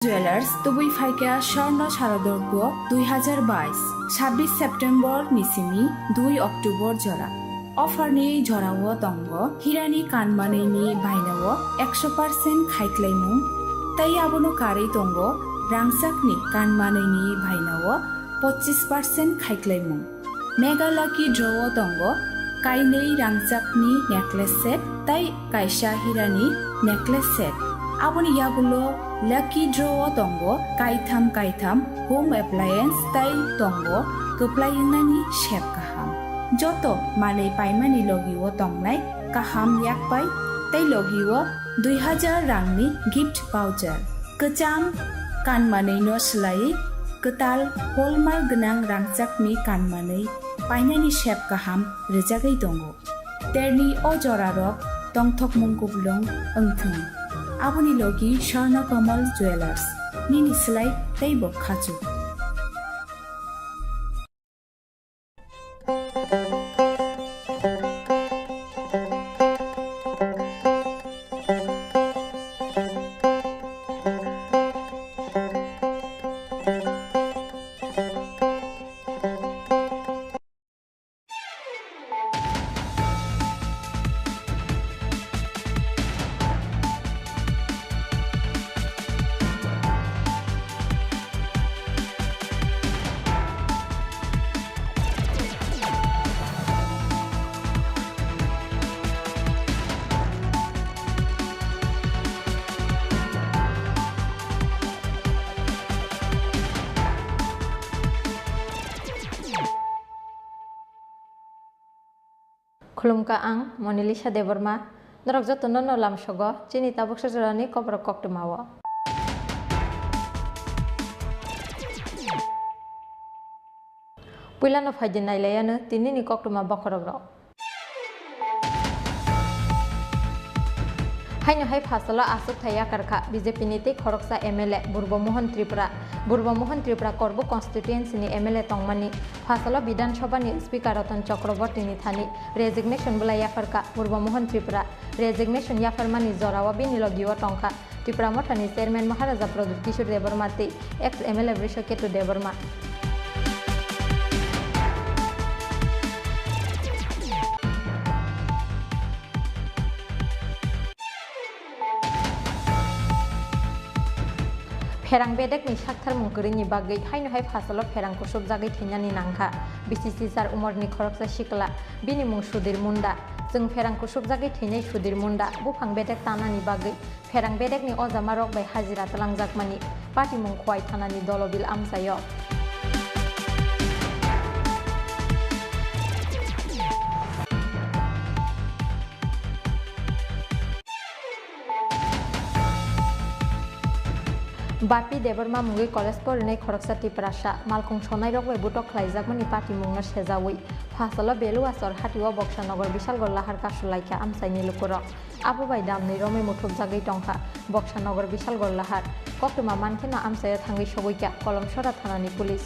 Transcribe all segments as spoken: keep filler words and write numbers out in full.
Jewelers tubui phaikha Swarno Sharadorgo dui hazar bais, sabbish September ni simi dui October jora. Offer ni jorao tongo hirani kanmanwi ni bainao ekso percent khaiklaimung, tei abono karwi tongo rangchakni kanmanwi ni bainao pochis percent khaiklaimung. Mega Lucky Draw o tongo kainwi rangchakni necklace set tei kaisa hirani necklace set. Aboni yagulo Lucky Draw o tongo kaitham kaitham home appliance tei tongo kwplai wngnani sep kaham. Joto manwi paimani logi o tongnai kaham yakpai tei logi o dui hazar rangni gift voucher. Kwcham kanmanwi no swlaiwi kwtal hallmark gwnang rangchakni kanmanwi painani sep kaham rwjagwi tongo. Terni o jorarok tongthokmung kuplung wngthung. Aboni logi Swarno Kamal Jewelers, nini swlai teibo khachuk. Khulumkha, ang Monalisa Debbarma. Norok jotono no lamsogo chini tabuksa jorani koborok koktwmao. Puilano phaidi nailaiano tinini koktwma bokhorokrok. Haino hai phasalo aswk thai yakar kha B J P ni tei khoroksa M L A Burbo Mohon Tripura. Burbo Mohon Tripura Korbuk constituency ni M L A tongmani phasalo Bidhan Sabha ni Speaker Ratan Chakraborty ni thani resignation bwlai yapharkha Purbo Mohon Tripura. Resignation yapharmani jorao bini logio tongkha Tipra Motha ni Chairman Maharaja Pradyut Kishore Debbarma tei ex M L A Brishaketu Debbarma. Pherang bedekni saktharmung kwrwini bagwi haino hai phasalo pherang kusubjagwi thwinani nangkha. B C C sar umorni khoroksa sikla, bini mung Sudhir Munda. Chwng pherang kusubjagwi thwinai Sudhir Munda buphang bedek tanani bagwi pherang bedekni ojamarok bai hajira twlangjakmani patimung Khowai thanani Dolobil amchaio. Bapi Debbarma mungwi college porinai khoroksa Tiprasa malkhung sonairok bai butok khlaijakmani patimungno sejaui phasalo Beluasor hatio Boksanagar Bishalgarh lahar kasulaikha amchaini lukurok. Abo bai damni romwi muthubjagwi tongkha Boksanagar Bishalgarh lahar. Koktwma mankheno amchaio thangwi sogwikha Kolomsora thanani police.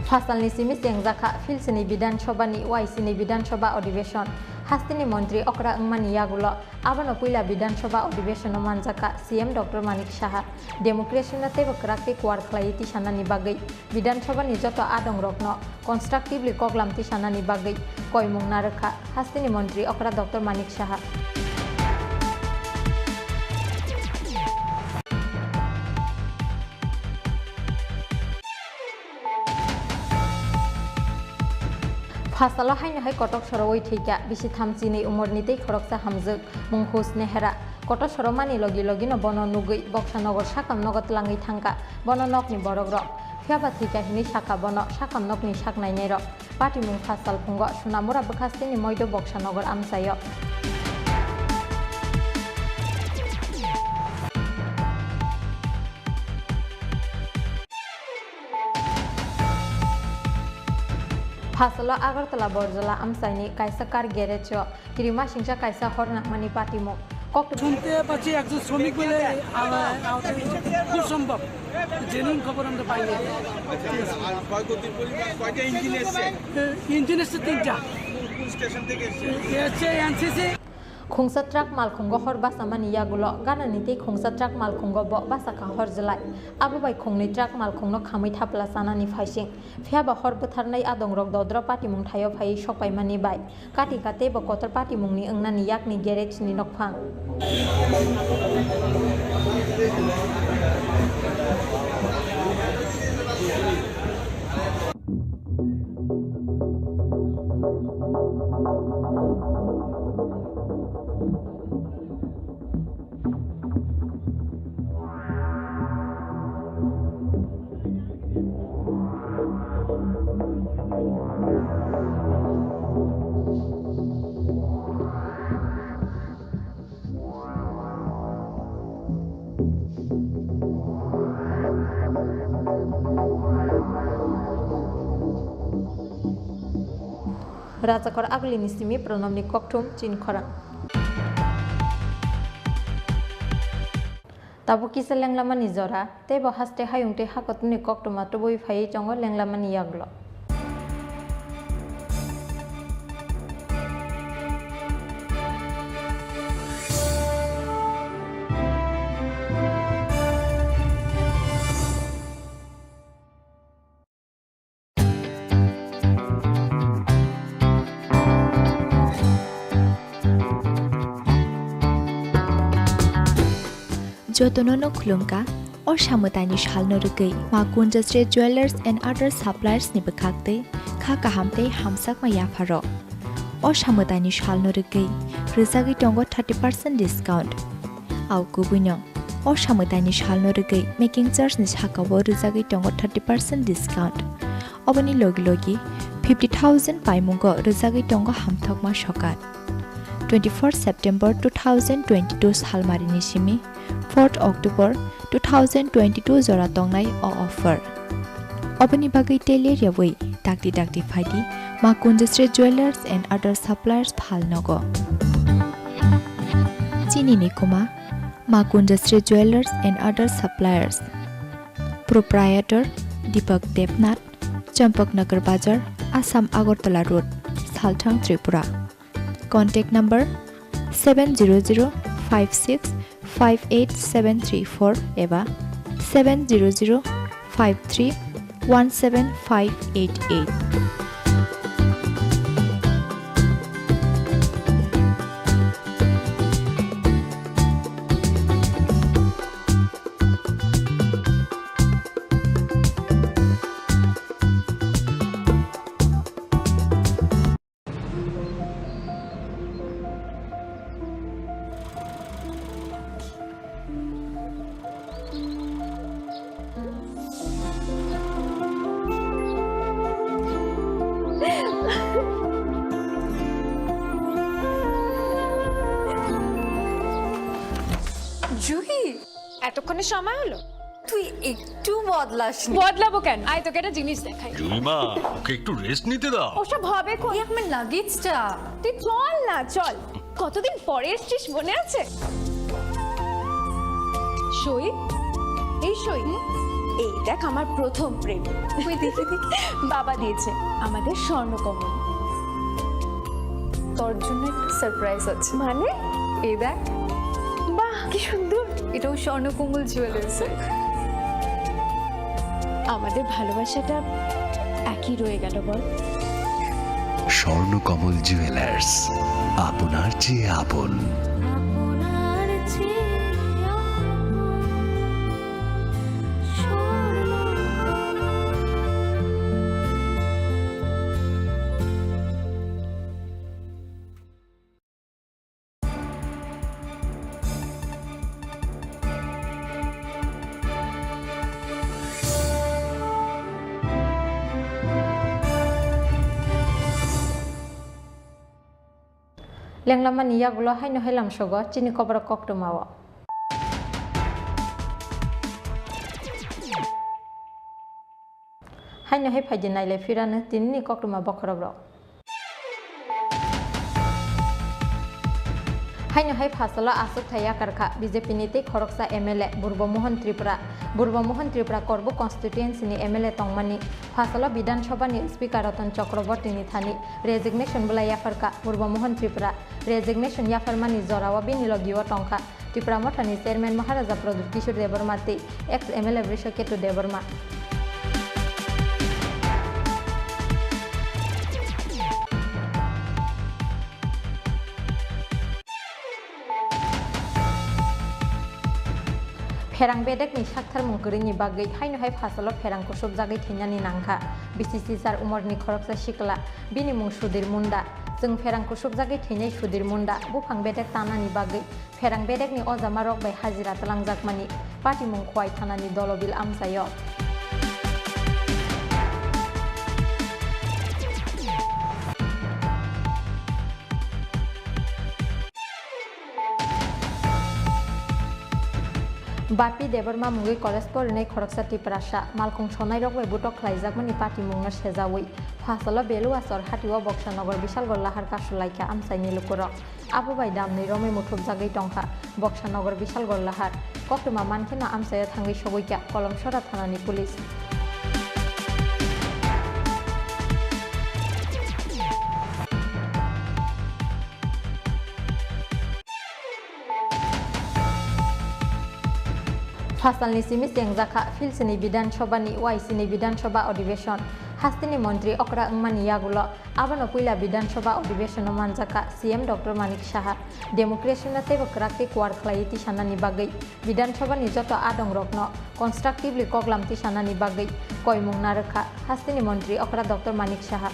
Phasalni simi chengjakha Philsini Bidhan Sabhani Y C ni Bidhan Sabha Adhiveshon. Hasteni montri okra wngmani yagulo abono puila Bidhan Sabha Adhiveshono manjakha C M Doctor Manik Saha. Democracy no teibo kwrak tei kuar khlaiwi tisanani bagwi Bidhan Sabhani joto adongrokno constructively koklam tisanani bagwi koimung narwkha hasteni montri okra Doctor Manik Saha. Phasalo haino hai kotok sorowi thwikha bisi thamchinwi umorni tei khoroksa hamjwk mung Hus Nehra. Kotok soromani logi logino bono nugwi Boksanagar sakam nogo twlangwi thangkha bono nokni borokrok. Phiyaba thwikha hinwi sakha bono sakam nokni sak nainairok. Patimung phasal phungo Sonamura bwkhasteni Moido Boksanagar amchaio. Phasalo Agartala Borjola amchaini kaisa car garage-o kirimasingcha kaisa hor nangmani patimung. শুনতে পাচ্ছি একজন শ্রমিক বলে, আ-, আহত হয়েছে। খুব সম্ভব, জেনুইন খবর আমরা পাইনি। আচ্ছা, আর ক্ষয়ক্ষতির পরিমাণ কয়টা ইঞ্জিন এসছে? এ, ইঞ্জিন এসছে তিনটা। কোন, কোন স্টেশন থেকে এসছে? এসছে NCC. Khungsa truck malkhungo hor basa mani yagulo ganani tei khungsa truck malkhungo bo basa kha hor jwlai. Abo bai khungnwi truck malkhungno khamwi thapla chanani phaising. Phiya ba hor bwtharnai adongrok dodro patimung thaio phaiwi sokpaimani bai. Kati kate bo kotor patimungni wngnani yakni garage ni nokphang. Rajakor Agulini simi Pranobni kokthum chini khorang. Tabuk kisa lenglamani jora, tei bo haste hayung tei hakotuni koktwma tubui phaiwi tongo lenglamani yagulo. Jotono no khulumkha, o samwtaini salno rwgwi Ma Kunjasri Jewellers and Other Suppliers ni bwkhaktwi kha kaham tei hamsakma yapharok. O samwtaini salno rwgwi rwjagwi tongo thirty percent discount. Au kubuino, o samwtaini salno rwgwi making charge ni sakao rwjagwi tongo thirty percent discount. Oboni logi logi fifty thousand paimungo rwjagwi tongo hamthokma sokat. Twenty-four September two thousand twenty-two salmarini simi fourth October two thousand twenty-two jora tongnai o offer. Oboni bagwi tei ler yawi dakti dakti phaidi Ma Kunjasri Jewellers and Other Suppliers phalnogo. Chini ni kuma Ma Kunjasri Jewellers and Other Suppliers. Proprietor Deepak Debnath, Champaknagar Bazar, Assam Agartala Road, Salthang, Tripura. Contact number seven zero zero five six five eight seven three four eba seven zero zero five three one seven five eight eight. Juhi, এতক্ষণে সময় হলো? তুই একটু বদলাসনি। বদলাবো কেন? আয়, তোকে একটা জিনিস দেখাই। জুইমা, ওকে একটু রেস্ট নিতে দাও। ওসব হবে কোন? এই আমার লাগেজটা। তুই চল না, চল। কতদিন পরে এসছিস, মনে আছে? সই, এই সই। হুম? এই দেখ, আমার প্রথম প্রেম। ওই দেখি, দেখি। বাবা দিয়েছে আমাদের স্বর্ণকমল। তোর জন্য একটা সারপ্রাইজ আছে। মানে? এই দেখ। বাহ, কি সুন্দর। এটাও স্বর্ণকমল জুয়েলার্সের। আমাদের ভালোবাসাটা একই রয়ে গেল, বল? স্বর্ণকমল জুয়েলার্স, আপনার চেয়ে আপন। Lenglamani yagulo haino hai lamsogo chini koborok koktwmao. Haino hai phaidi nailai phirano tinini koktwma bokhorokrok. Haino hai phasalo aswk thai yakar kha B J P ni tei khoroksa M L A Burbo Mohon Tripura. Burbo Mohon Tripura Korbuk constituency ni M L A tongmani phasalo Bidhan Sabha ni Speaker Ratan Chakraborty ni thani resignation bwlai yaphar kha Burbo Mohon Tripura. Resignation yapharmani jorao bini logio tongkha Tipra Motha ni Chairman Maharaja Pradyut Kishore Debbarma tei ex M L A Brishaketu Debbarma. Pherang bedekni saktharmung kwrwini bagwi haino hai phasalo pherang kusubjagwi thwinani nangkha. B C C sar umorni khoroksa sikla, bini mung Sudhir Munda. Chwng pherang kusubjagwi thwinai Sudhir Munda buphang bedek tanani bagwi pherang bedekni ojamarok bai hajira twlangjakmani patimung Khowai thanani dolobil amchaio. Bapi Debbarma mungwi college porinai khoroksa Tiprasa malkhung sonairok bai butok khlaijakmani patimungno sejaui phasalo Beluasor hatio Boksa Nogor Bishalgor lahar kasulaikha amchaini lukurok. Abo bai damni romwi muthubjagwi tongkha Boksa Nogor Bishalgor lahar. Koktwma mankheno amchaio thangwi sogwikha Kolomsora thanani police. Phasalni simi chengjakha Philsini Bidhan Sabhani Y C ni Bidhan Sabha Adhiveshon. Hasteni montri okra wngmani yagulo abono puila Bidhan Sabha Adhiveshono manjakha C M Doctor Manik Saha. Democracy no teibo kwrak tei kuar khlaiwi tisanani bagwi Bidhan Sabhani joto adongrokno constructively koklam tisanani bagwi koimung narwkha hasteni montri okra Doctor Manik Saha.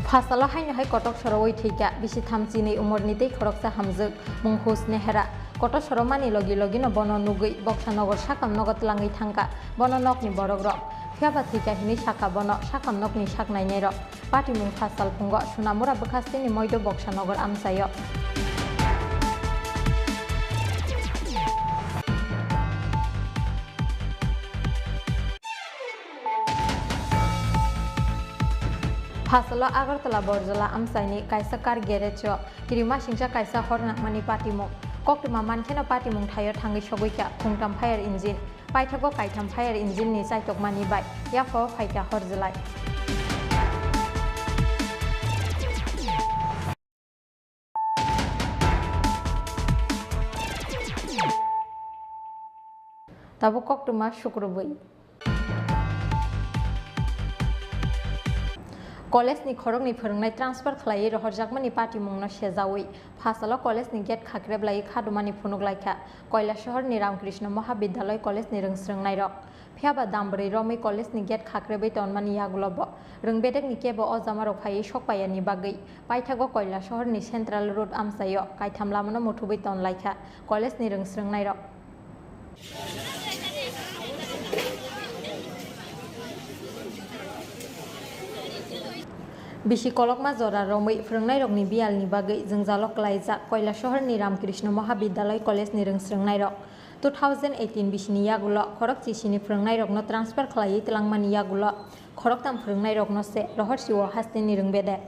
Phasalo haino hai kotok sorowi thwikha bisi thamchinwi umorni tei khoroksa hamjwk mung Hus Nehra. Kotor soromani logi logino bono nugwi Boksa Nogor sakam nogo twlangwi thangkha bono nokni borokrok. Phiyaba thwikha hinwi sakha bono sakam nokni sak nainairok. Patimung phasal phungo Sunamura bwkhasteni Moido Boksa Nogor amchaio. Phasalo Agartala Borjola amchaini kaisa car garage-o kirimasingcha kaisa hor nangmani patimung. Koktwma mankheno patimung thaio thangwi sogwikha khungtam fire engine. Paithago kaitham fire engine-ni chaitokmani bai yaphao phaikha hor jwlai. Tabuk koktwma sukrubwi. College ni khoroknwi phwrwngnai transfer khlaiwi rohorjakmani patimungno sejaui phasalo college ni gate khakreblaiwi khadumani phunuk laikha Koilasohor ni Ramkrishna Mahabidyalay college ni rwngsrwngnairok. Phiyaba dam bwrwi romwi college ni gate khakrebwi tonmani yagulo bo rwng bedekni kebo o jamarok phaiwi sokpaiyani bagwi paithago Koilasohor ni Central Road amchaio kaitham lamano muthubwi tonlaikha college ni rwngsrwngnairok. Bisi kolokma jora romwi phwrwngnairokni biyalni bagwi jwngjalo klaijak Koilasohor ni Ramkrishna Mahabidyalay college ni rwngsrwngnairok. Two thousand eighteen bisini yagulo khorok chisini phwrwngnairokno transfer khlaiwi twlangmani yagulo khoroktam phwrwngnairokno se rohor sio hasteni rwng bede.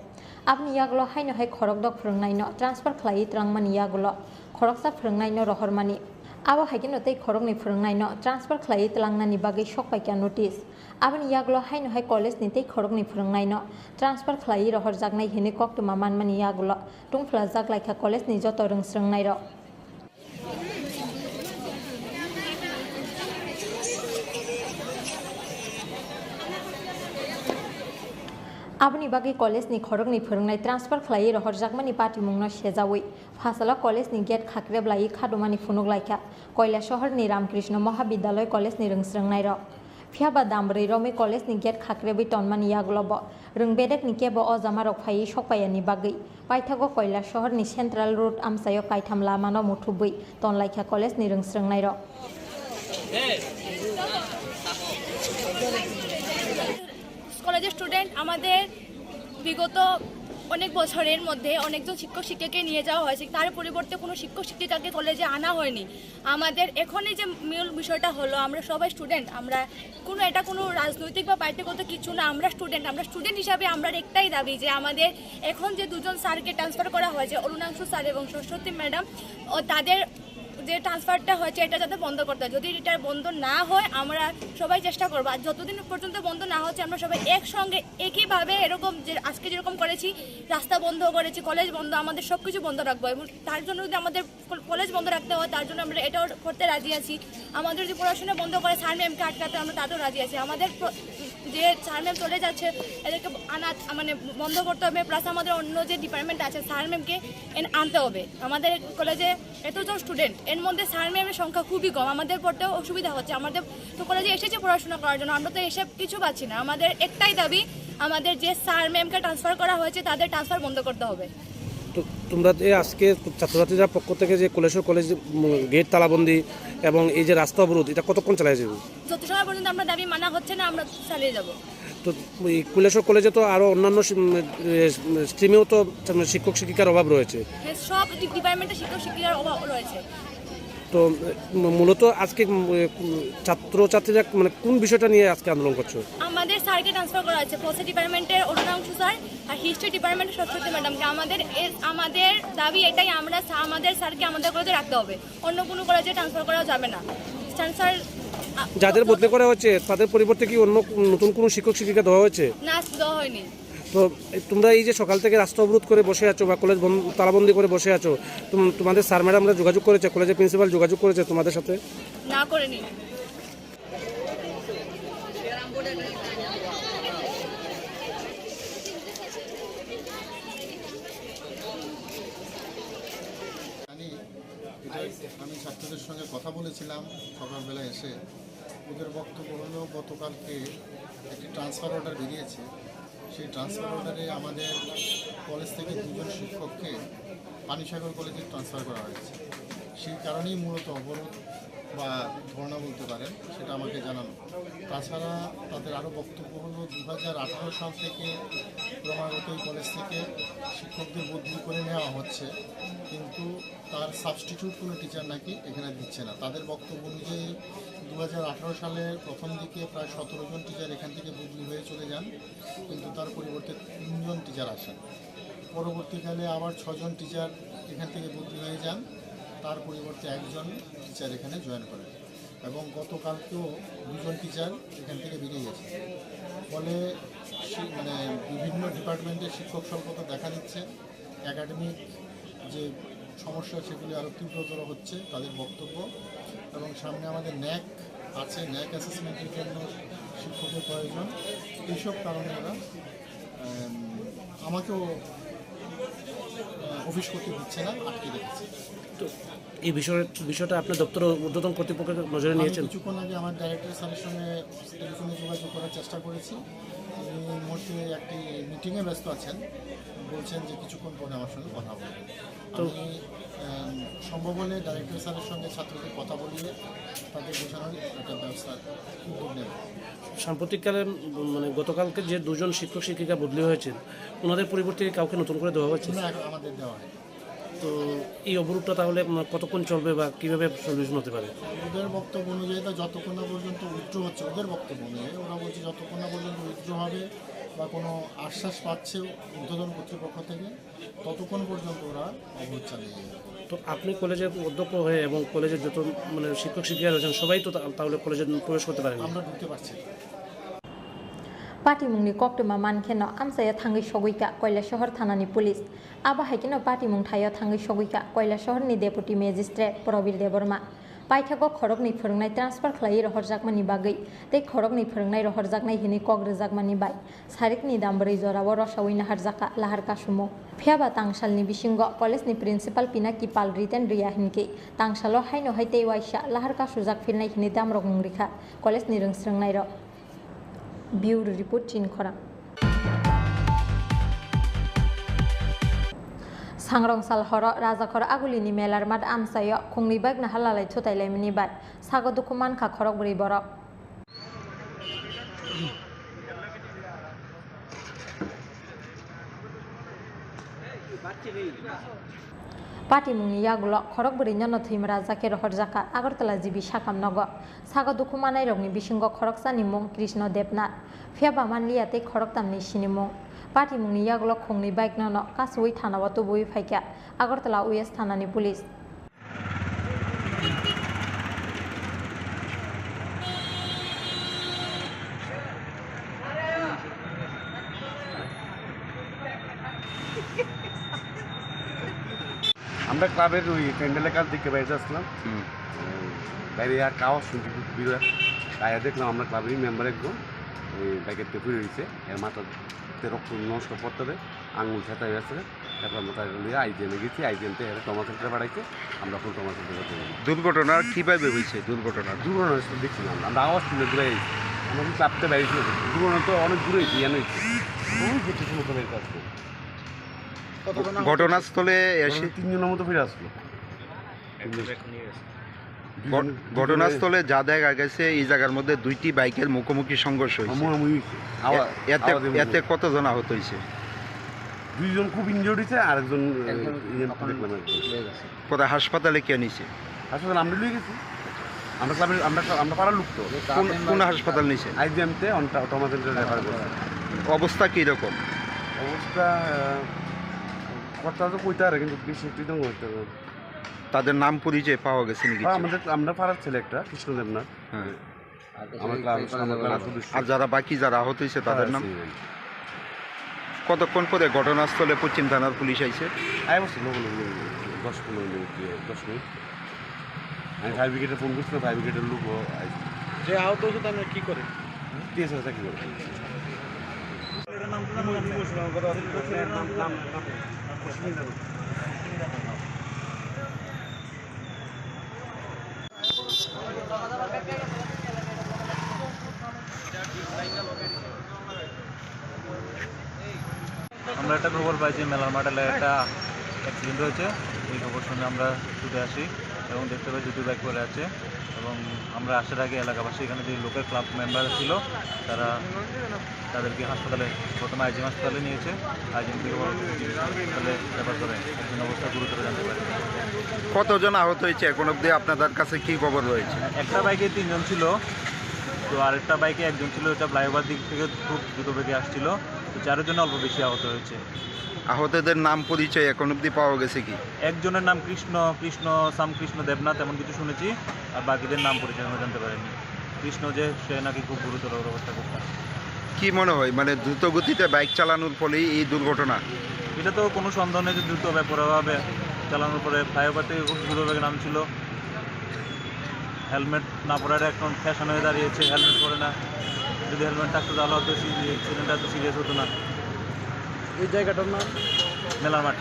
Aboni yagulo haino hai khorokdok phwrwngnaino transfer khlaiwi twlangmani yagulo khoroksa phwrwngnaino rohormani. Abo hai kheno tei khoroknwi phwrwngnaino transfer khlaiwi twlangnani bagwi sokpaikha notice. Aboni yagulo haino hai college ni tei khoroknwi phwrwngnaino transfer khlaiwi rohorjaknai hinwi koktwma manmani yagulo tungphlajak laikha college ni joto rwngsrwngnairok. Aboni bagwi college ni khoroknwi phwrwngnai transfer khlaiwi rohorjakmani patimungno sejaui phasalo college ni gate khakreblaiwi khadumani phunuk laikha Koilasohor ni Ramkrishna Mahabidyalay college ni rwngsrwngnairok. Phiyaba dam bwrwi romwi college ni gate khakrebwi tonmani yagulo bo rwng bedekni kebo o jamarok phaiwi sokpaiyani bagwi paithago Koilasohor ni Central Road amchaio kaitham lamano muthubwi tonlaikha college ni rwngsrwngnairok. কলেজের স্টুডেন্ট আমাদের বিগত অনেক বছরের মধ্যে অনেকজন শিক্ষক শিক্ষিকাকে নিয়ে যাওয়া হয়েছে, তার পরিবর্তে কোনো শিক্ষক শিক্ষিকাকে কলেজে আনা হয়নি। আমাদের এখন এই যে মূল বিষয়টা হলো, আমরা সবাই স্টুডেন্ট, আমরা কোনো, এটা কোনো রাজনৈতিক বা পার্টিগত কিছু না, আমরা স্টুডেন্ট। আমরা স্টুডেন্ট হিসাবে আমরা একটাই দাবি যে আমাদের এখন যে দুজন স্যারকে ট্রান্সফার করা হয়েছে, অরুণাংশু স্যার এবং সরস্বতী ম্যাডাম, ও তাদের যে ট্রান্সফারটা হয়েছে, এটা যাতে বন্ধ করতে হয়। যদি এটা বন্ধ না হয়, আমরা সবাই চেষ্টা করবো। আর যতদিন পর্যন্ত বন্ধ না হচ্ছে, আমরা সবাই একসঙ্গে একইভাবে এরকম যে আজকে যেরকম করেছি, রাস্তা বন্ধ করেছি, কলেজ বন্ধ, আমাদের সব কিছু বন্ধ রাখবো। এবং তার জন্য যদি আমাদের কল-, কলেজ বন্ধ রাখতে হয়, তার জন্য আমরা এটাও করতে রাজি আছি। আমাদের যদি পড়াশোনা বন্ধ করে স্যার ম্যামকে আটকাতে, আমরা তাতেও রাজি আছি। আমাদের প্র-, যে স্যার ম্যাম চলে যাচ্ছে, এদেরকে আনা, মানে, বন্ধ করতে হবে। প্লাস আমাদের অন্য যে ডিপার্টমেন্ট আছে, স্যার ম্যামকে এন-, আনতে হবে। আমাদের কলেজে এতজন স্টুডেন্ট, এর মধ্যে স্যার ম্যামের সংখ্যা খুবই কম। আমাদের পড়তেও অসুবিধা হচ্ছে। আমাদের তো কলেজে এসেছে পড়াশোনা করার জন্য, আমরা তো এসে কিছু পাচ্ছি না। আমাদের একটাই দাবি, আমাদের যে স্যার ম্যামকে ট্রান্সফার করা হয়েছে, তাদের ট্রান্সফার বন্ধ করতে হবে। তো তোমরা যে আজকে ছাত্রছাত্রীরা পক্ষ থেকে যে কুলেশ্বর কলেজ, উম, গেট তালাবন্দি এবং এই যে রাস্তা অবরোধ, এটা কতক্ষণ চালিয়ে যাবে? যত সময় পর্যন্ত আমরা দাবি মানা হচ্ছে না, আমরা চালিয়ে যাব। তো এই কুলেশ্বর কলেজে তো আরো অন্যান্য শিম-, এ, স্ট্রিমেও তো শিক্ষক শিক্ষিকার অভাব রয়েছে। হ্যাঁ, সব ডি-, ডিপার্টমেন্টে শিক্ষক শিক্ষিকার অভাব রয়েছে। তো, উম, মূলত আজকে, উম, এ, উম, ছাত্রছাত্রীরা মানে কোন বিষয়টা নিয়ে আজকে আন্দোলন করছো? আমাদের স্যারকে ট্রান্সফার করা হয়েছে, ফলসি ডিপার্টমেন্টের অরুণাংশু স্যার আর হিস্ট্রি ডিপার্টমেন্টের সরস্বতী ম্যাডামকে। আমাদের এ-, আমাদের দাবি এটাই, আমরা স্যা-, আমাদের স্যারকে আমাদের কলেজে রাখতে হবে, অন্য কোনো কলেজে ট্রান্সফার করা যাবে না। ট্রান্সফার, আ, যাদের বদলি করা হয়েছে, তাদের পরিবর্তে কি অন্য কোন, নতুন কোনো শিক্ষক শিক্ষিকা দেওয়া হয়েছে? না, দেওয়া হয়নি। তো, এই তোমরা এই যে সকাল থেকে রাস্তা অবরোধ করে বসে আছো বা কলেজ বন্ধ, তালাবন্দি করে বসে আছো, তোম-, তোমাদের স্যার ম্যাডামরা যোগাযোগ করেছে, কলেজের প্রিন্সিপাল যোগাযোগ করেছে তোমাদের সাথে? না, করেনি। জানি, এটা আমি ছাত্রদের সঙ্গে কথা বলেছিলাম সকালবেলা এসে। ওদের বক্তব্য হলো, গতকালকে একটি ট্রান্সফার অর্ডার বেরিয়েছে। সেই ট্রান্সফার অর্ডারে আমাদের কলেজ থেকে দুজন শিক্ষককে পানিসাগর কলেজে ট্রান্সফার করা হয়েছে। সেই কারণেই মূলত অবরোধ বা ধর্ণা বলতে পারেন, সেটা আমাকে জানানো। তাছাড়া তাদের আরও বক্তব্য হলো, দু হাজার আঠারো সাল থেকে ক্রমাগত এই কলেজ থেকে শিক্ষকদের বদলি করে নেওয়া হচ্ছে, কিন্তু তার সাবস্টিটিউট কোনো টিচার নাকি এখানে দিচ্ছে না। তাদের বক্তব্য অনুযায়ী, দু হাজার আঠারো সালের প্রথম দিকে প্রায় সতেরো জন টিচার এখান থেকে বদলি হয়ে চলে যান, কিন্তু তার পরিবর্তে তিনজন টিচার আসেন। পরবর্তীকালে আবার ছজন টিচার এখান থেকে বদলি হয়ে যান, তার পরিবর্তে একজন টিচার এখানে জয়েন করেন। এবং গতকালকেও দুজন টিচার এখান থেকে বেরিয়ে গেছে। ফলে শি-, মানে, বিভিন্ন ডিপার্টমেন্টের শিক্ষক সংকট দেখা দিচ্ছে। একাডেমিক যে সমস্যা, সেগুলি আরও তীব্রতর হচ্ছে তাদের বক্তব্য। এবং সামনে আমাদের ন্যাক আছে, ন্যাক অ্যাসেসমেন্টের জন্য শিক্ষকের প্রয়োজন। এইসব কারণে ওরা, আম, আমাকেও, আহ, অফিস করতে দিচ্ছে না, আটকে রেখেছে। তো এই বিষয়ে, বিষয়টা আপনার দপ্তর ঊর্ধ্বতন কর্তৃপক্ষের নজরে আমি নিয়েছেন? কিছুক্ষণ আগে আমার ডাইরেক্টর স্যারের সঙ্গে টেলিফোনে যোগাযোগ করার চেষ্টা করেছি। উনি এই মুহূর্তে একটি মিটিংয়ে ব্যস্ত আছেন, বলছেন যে কিছুক্ষণ পরে আমার সঙ্গে কথা বলবেন। তো আমি, আম, সম্ভব হলে ডাইরেক্টর স্যারের সঙ্গে ছাত্রদের কথা বলিয়ে তাদের বোঝানোর একটা ব্যবস্থা, উদ্যোগ নেব। সাম্প্রতিককালে, উম, মানে, গতকালকে যে দুজন শিক্ষক শিক্ষিকা বদলি হয়েছেন, ওনাদের পরিবর্তে কাউকে নতুন করে দেওয়া হয়েছে? না, এখন আমাদের দেওয়া হয়নি। তো এই অবরোধটা তাহলে, উম, কতক্ষণ চলবে বা কিভাবে সলিউশন হতে পারে? ওদের বক্তব্য অনুযায়ী তো যতক্ষণ না পর্যন্ত উইথড্র হচ্ছে, ওদের বক্তব্য অনুযায়ী ওরা বলছে যতক্ষণ না পর্যন্ত উইথড্র হবে বা কোনো আশ্বাস পাচ্ছে ঊর্ধ্বতন কর্তৃপক্ষ থেকে, ততক্ষণ পর্যন্ত ওরা অবরোধ চালিয়ে যাবে। তো আপনি কলেজের অধ্যক্ষ হয়ে এবং কলেজের যত, মানে, শিক্ষক শিক্ষিকা রয়েছেন, সবাই তো তা-, তাহলে কলেজে প্রবেশ করতে পারেন? আমরা ঢুকতে পারছি না। Patimungni koktwma mankheno amchaio thangwi sogwikha Kailasahar thanani police. Abo hai kheno patimung thaio thangwi sogwikha Kailasahar ni deputy magistrate Probir Debbarma. Paithago khoroknwi phwrwngnai transfer khlaiwi rohorjakmani bagwi tei khoroknwi phwrwngnai rohorjaknai hwnwi kok rwjakmani bai sarikni dambrwi jorao rosaui naharjakha lahar kasumung. Phiyaba tangsalni bisingo college ni principal Pinaki Pal written rwya hinkhe tangsalo haino hai tei uaisa lahar kasujak phirnai hwnwi damrok mung rikha college ni rwngsrwngnairok. Bureau Report, Chinkhorang. Sangrong sal horo Rajakhor Agulini Melar Mat amchaio khungni bagna halalai thutai laimani bai sago dukhu mankha khorokbrwi borok. Patimungni yagulo khorok bwrwino no thwimwrajak khe rohorjakha Agartala G B sakam nogo. Sago dukhu manairokni bisingo khoroksani mung Krishna Debnath. Phiya ba manliya tei khoroktamni sinimung. Patimungni yagulo khungnwi bike no no kasowi thanao tubui phaikha Agartala West thanani police. আমরা ক্লাবের ওই প্যান্ডেলের কাছ থেকে বাইরে আসলাম। হুম। বাইরে আর আওয়াজ শুনছি খুব বিরাট। বাইরে দেখলাম আমরা ক্লাবেরই মেম্বার একজন ওই বাইকের পেছনে রয়েছে, এর মাথাতে রক্ত নষ্ট পড়তে হবে, আঙুল থেতা হয়ে আছে। এখন আমরা তাকে নিয়ে আইজিএমে গেছি, আইজিএম থেকে ট্রমা সেন্টারে পাঠাইছে, আমরা এখন ট্রমা সেন্টারে পাঠাই। দুর্ঘটনা কিভাবে হয়েছে? দুর্ঘটনা দুর্ঘটনা হয়েছে দেখছি না আমরা, আমরা আওয়াজ শুনে দূরে আইছি। আমরা কিন্তু চাপতে বাইরে ছিল, দুর্ঘটনা তো অনেক দূরে হয়েছে, ইয়ানো হয়েছে। ওই যে পিছনে তো বের আসছে। কতজন আহত হয়েছে? ঘটনাস্থলে এসে তিনজনের মতো ফিরে আসলো। ঘ-, ঘটনাস্থলে যা দেখা গেছে, এই জায়গার মধ্যে দুইটি বাইকের মুখোমুখি সংঘর্ষ হয়েছে। মুখোমুখি হয়েছে। আওয়া-, এ-, এতে, আওয়াজের এতে মুখোমুখি। কতজন আহত হয়েছে? দুইজন খুব ইনজুর্ড হয়েছে, আরেকজন, আহ, একজন ইয়ে তখন দেখলাম একজন। লেগে গেছে। কোথায় হাসপাতালে কে নিছে? হাসপাতালে আমরা নিয়ে গেছি। আমরা ক্লাবের, আমরা, আমরা পাড়ার লোক তো। কোন, কোন হাসপাতাল নিছে? আইজিএম তে অন-, ট্রমা সেন্টারে রেফার করছে। অবস্থা কী রকম? অবস্থা, আহ, কথা তো কইতে পারে, কিন্তু বেশি একটু তো করতে হবে। তাদের নাম পরিচয় পাওয়া গেছে নাকি? হ্যাঁ, আমাদের, আমরা পাড়ার ছেলে একটা, কৃষ্ণ দেবনাথ। হ্যাঁ। আমার ক্লাব, আমার পাড়ার সদস্য। আর যারা বাকি যারা আহত হয়েছে তাদের নাম? তারা আছে। কতক্ষণ পরে ঘটনাস্থলে পশ্চিম থানার পুলিশ আইছে? আই বসে, লগে লগে, দশ পনেরো মিনিট, ইয়ে, দশ মিনিট। আমি ফায়ার ব্রিগেডে ফোন করছিলাম, ফায়ার ব্রিগেডের লোকও আইছে। যে আহত হয়েছে তার নাম কি করে? টিএসআর চাকরি করে। আমরা একটা খবর পাই যে মেলার মাঠ এলাকায় একটা অ্যাক্সিডেন্ট হয়েছে। এই খবর শুনে আমরা ছুটে আসি এবং দেখতে পাই দুটি বাইক পড়ে আছে এবং আমরা আসার আগে এলাকাবাসী, এখানে যে লোকাল ক্লাব মেম্বার ছিল, তারা তাদেরকে হাসপাতালে, প্রথমে আইজিএম হাসপাতালে নিয়েছে, আইজিএম থেকে পরবর্তীতে জিবি হাসপাতালে রেফার করে। একজন অবস্থা গুরুতর জানতে পারি। কতজন আহত হয়েছে এখন অবধি? আপনাদের কাছে কি খবর রয়েছে? একটা বাইকে তিনজন ছিল, তো আরেকটা বাইকে একজন ছিল, এটা ফ্লাইওভার দিক থেকে খুব দ্রুত বেগে আসছিল। তো চারজন অল্প বেশি আহত হয়েছে। আহতদের নাম পরিচয় এখন অবধি পাওয়া গেছে কি? একজনের নাম কৃষ্ণ, কৃষ্ণ, সাম কৃষ্ণ দেবনাথ, এমন কিছু শুনেছি। আর বাকিদের নাম পরিচয় আমরা জানতে পারিনি। কৃষ্ণ যে, সে নাকি খুব গুরুতর অবস্থা, খুব খারাপ। কি মনে হয়, মানে, দ্রুত গতিতে বাইক চালানোর ফলেই এই দুর্ঘটনা? এটা তো কোনো সন্দেহ নেই যে দ্রুত বেপরোয়াভাবে চালানোর পরে ফ্লাইওভার থেকে খুব দ্রুত বেগে নামছিল। হেলমেট না পরাটা এখন ফ্যাশন হয়ে দাঁড়িয়েছে, হেলমেট পরে না। যদি হেলমেট থাকতো তাহলে হয়তো সি-, অ্যাক্সিডেন্টটা এত সিরিয়াস হতো না। এই জায়গাটার নাম? মেলার মাঠ।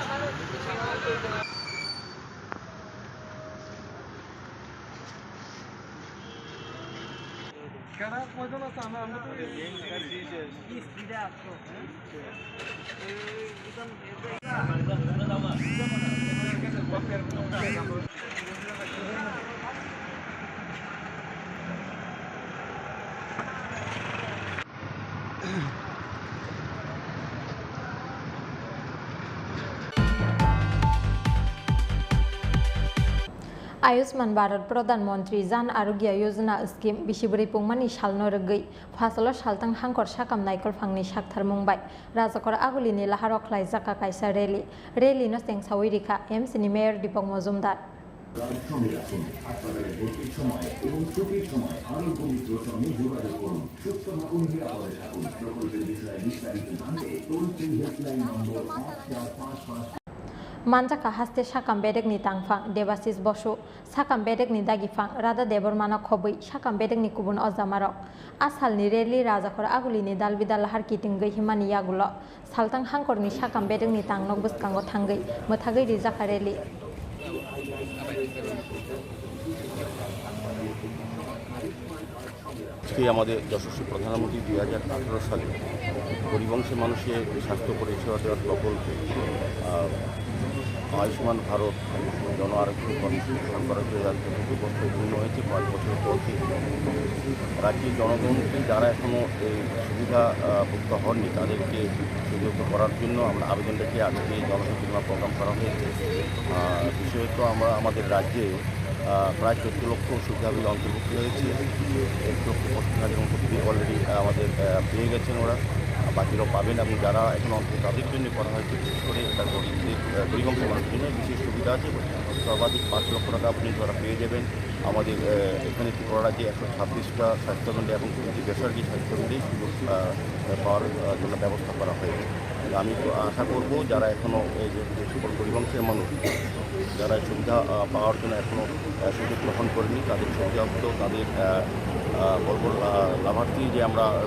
Ayushman Bharat Pradhan Mantri Jan Arogya Yojana scheme bisi bwrwi pungmani salno rwgwi phasalo saltang hangkor sakam naikolphangni saktharmung bai Rajakhor Agulini laharo khlaijak kaisa rally. Rally no chengsawi rikha M C ni Mayor Deepak Majumdar. Card সঙ্গে রাখুন। হাসপাতালে ভর্তির সময় এবং ছুটির সময় আরো পবিত্র সঙ্গে যোগাযোগ করুন। সুস্থ থাকুন, নিরাপদে থাকুন। প্রকল্পের বিষয়ে বিস্তারিত জানতে টোল ফ্রি হেল্পলাইন নম্বর এক চার পাঁচ পাঁচ। Manjakha haste sakam bedekni tangphang Debashis Bosu, sakam bedekni dagiphang Radha Debbarmano khobwi sakam bedekni kubun ojamarok. A salni rally Rajakhor Agulini dalbidal lahar kitingwi himani yagulo. Saltang hangkorni sakam bedekni tangnok bwskango thangwi mwthagwi rijak kha rally. আজকে আমাদের যশস্বী প্রধানমন্ত্রী দুই হাজার আঠারো সালে গরিব অংশের মানুষের স্বাস্থ্য পরিষেবা দেওয়ার প্রকল্পে, আহ, আয়ুষ্মান ভারত জন আরোগ্য কর্মসূচি সরকারের যে রাজ্যে কিন্তু বছর পূর্ণ হয়েছে, পাঁচ বছর চলছে। রাজ্যের জনগণকে যারা এখনও এই সুবিধা, আহ, ভুক্ত হননি, তাদেরকে সুযোগ করার জন্য আমরা আবেদনটাকে আজকে এই জনসচেতনা প্রোগ্রাম করা হয়েছে। আহ, বিশেষত আমরা আমাদের রাজ্যে, আহ, প্রায় চোদ্দ লক্ষ সুবিধাভোগী অন্তর্ভুক্ত হয়েছে। এক লক্ষ পঁচিশ হাজার মতো অলরেডি আমাদের, আহ, পেয়ে গেছেন ওরা, বাকিরাও পাবেন। এবং যারা এখন অন্তত তাদের জন্য করা হয়েছে, বিশেষ করে এটা গরিবদের, আহ, গরিব অংশের মানুষের জন্য বিশেষ সুবিধা আছে। সর্বাধিক পাঁচ লক্ষ টাকা আপনি ধরা পেয়ে যাবেন। আমাদের, আহ, এখানে ত্রিপুরা রাজ্যে একশো ছাব্বিশটা স্বাস্থ্যকেন্দ্রে এবং তিনটি বেসরকারি স্বাস্থ্যকেন্দ্রে সুযোগ, আহ, পাওয়ার, আহ, জন্য ব্যবস্থা করা হয়েছে। আমি তো আশা করব, যারা এখনও এই যে সকল গরিব অংশের মানুষ, যারা সুবিধা, আহ, পাওয়ার জন্য এখনও, আহ, সুযোগ গ্রহণ করেনি, তাদের সুবিধা হতো, তাদের, আহ, আহ, বলবো, আহ, লাভার্থী যে আমরা, আহ,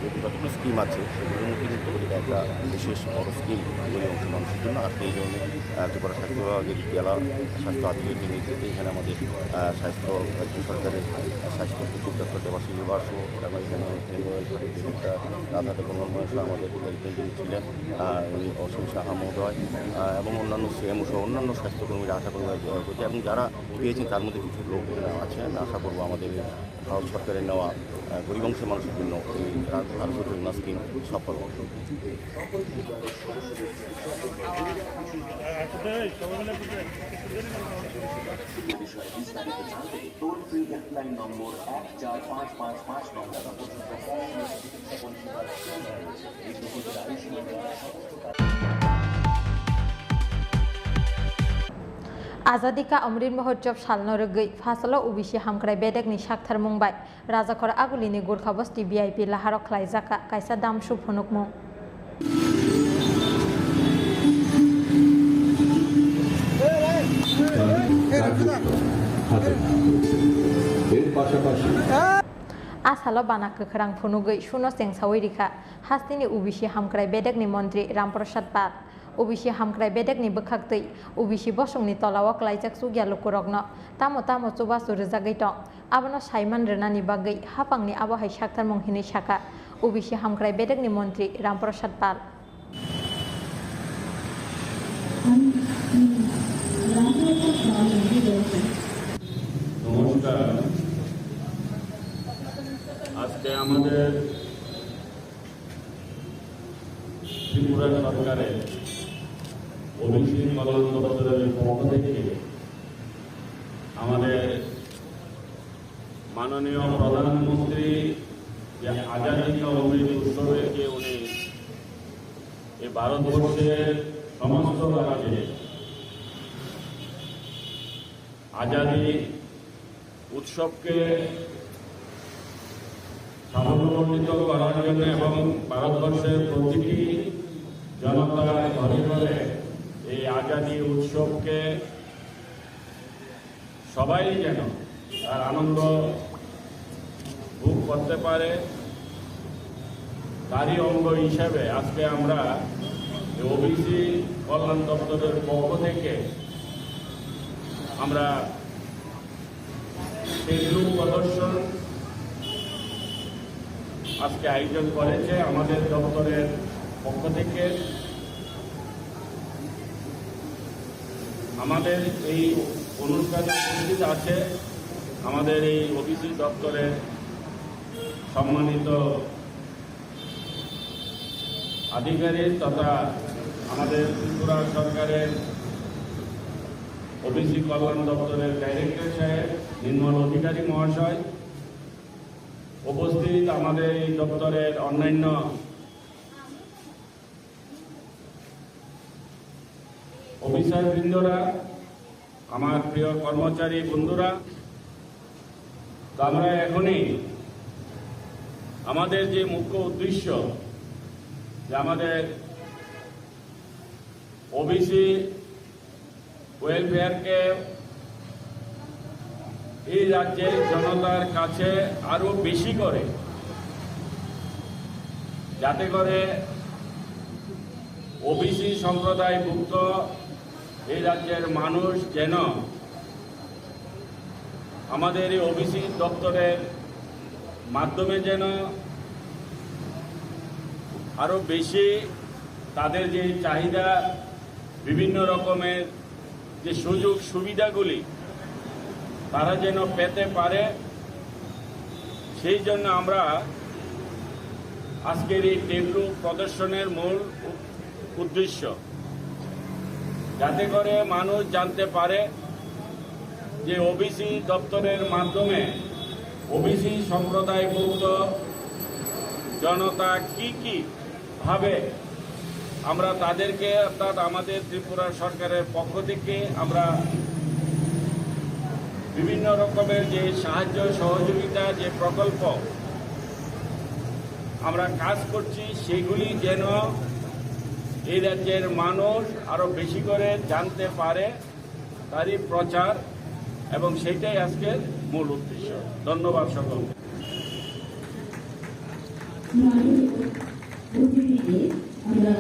যে যতগুলো স্কিম আছে, সেগুলোর মধ্যে কিন্তু এটা একটা বিশেষ বড় স্কিম গরিব অংশের মানুষের জন্য। আজকে এই ধরনের, আহ, ত্রিপুরা স্বাস্থ্য বিভাগের জেলা স্বাস্থ্য আধিকারিকের নেতৃত্বে এখানে আমাদের, আহ, স্বাস্থ্য, রাজ্য সরকারের, আহ, স্বাস্থ্য সচিব ডক্টর দেবাশিস বাসু এবং এখানে এমওএল সচিব ডিরেক্টর রাধারমন মহেশ আমাদের একজন যিনি ছিলেন, আহ, উনি অসীম সাহা মহোদয়, আহ, এবং অন্যান্য সিএমও সহ অন্যান্য স্বাস্থ্যকর্মীরা, আশাকর্মীরা, আহ, এবং যারা পেয়েছেন তার মধ্যে কিছু লোক এখানে আছে। আমি আশা করবো আমাদের এই ভারত সরকারের নেওয়া, আহ, গরিব অংশের মানুষের জন্য এই রা-, আরোগ্য যোজনা স্কিম সফল হবে। Azadi ka Amrit Mahotsav salno rwgwi phasalo O B C hamkrai bedekni saktharmung bai Rajakhor Agulini Gurkha Bosti V I P laharo khlaijak kha kaisa damsu phunukmung. এর পাশাপাশি A salo bana kwkhwrang phunugwi suno chengsaui rikha hasteni O B C hamkrai bedekni montri Ram Prasad Pal. O B C hamkrai bedekni bwkhaktwi O B C bosongni tolao klaijak chukya lukurokno tamo tamo chubachu rwjagwi tong, abono saiman rwnani bagwi haphangni abo hai saktharmung hinwi sakha O B C hamkrai bedekni montri Ram Prasad Pal. নমস্কার। আজকে আমাদের ত্রিপুরা সরকারের ওবিসি কল্যাণ দপ্তরের পক্ষ থেকে আমাদের মাননীয় প্রধানমন্ত্রী যে আজাদী কা অমৃত উৎসবকে উনি এই ভারতবর্ষের সমস্ত রাজ্যে আজাদী উৎসবকে সাফল্যমণ্ডিত করার জন্য এবং ভারতবর্ষের প্রতিটি জনতার ঘরে ঘরে এই আজাদী উৎসবকে সবাই যেন তার আনন্দ ভোগ করতে পারে, তারই অঙ্গ হিসাবে আজকে আমরা ওবিসি কল্যাণ দপ্তরের পক্ষ থেকে আমরা তেজু প্রদর্শন আজকে আয়োজন করেছে আমাদের দপ্তরের পক্ষ থেকে। আমাদের এই অনুষ্ঠানে উপস্থিত আছে আমাদের এই ওবিসি দপ্তরের সম্মানিত আধিকারিক তথা আমাদের ত্রিপুরা সরকারের ওবিসি কল্যাণ দপ্তরের ডাইরেক্টর সাহেব নির্মল অধিকারী মহাশয়, উপস্থিত আমাদের এই দপ্তরের অন্যান্য অফিসার বৃন্দরা, আমার প্রিয় কর্মচারী বন্ধুরা, তো আমরা এখনই আমাদের যে মুখ্য উদ্দেশ্য, যে আমাদের ওবিসি ওয়েলফেয়ারকে এই রাজ্যের জনতার কাছে আরো বেশি করে, যাতে করে ওবিসি সম্প্রদায়ভুক্ত এই রাজ্যের মানুষ যেন আমাদের এই ওবিসি দপ্তরের মাধ্যমে যেন আরো বেশি তাদের যে চাহিদা, বিভিন্ন রকমের যে সুযোগ সুবিধাগুলি তারা যেন পেতে পারে, সেই জন্য আমরা আজকের এই টেবলু প্রদর্শনের মূল উ-, উদ্দেশ্য, যাতে করে মানুষ জানতে পারে যে ওবিসি দপ্তরের মাধ্যমে ওবিসি সম্প্রদায়ভুক্ত জনতা কি কি ভাবে আমরা তাদেরকে, অর্থাৎ আমাদের ত্রিপুরা সরকারের পক্ষ থেকে আমরা বিভিন্ন রকমের যে সাহায্য সহযোগিতা, যে প্রকল্প আমরা কাজ করছি, সেগুলি যেন এই রাজ্যের মানুষ আরো বেশি করে জানতে পারে, তারই প্রচার, এবং সেটাই আজকের মূল উদ্দেশ্য। ধন্যবাদ সকলকে। আমরা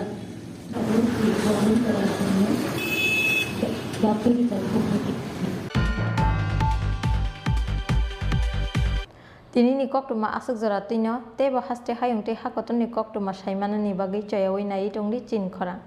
সকলকে গ্রহণ করার জন্য দপ্তরি পক্ষ থেকে। Tinini koktwma aswk jora twino teibo haste hayung tei hakotorni koktwma saimanani bagwi choyaui naiwi tongdi chini khorang.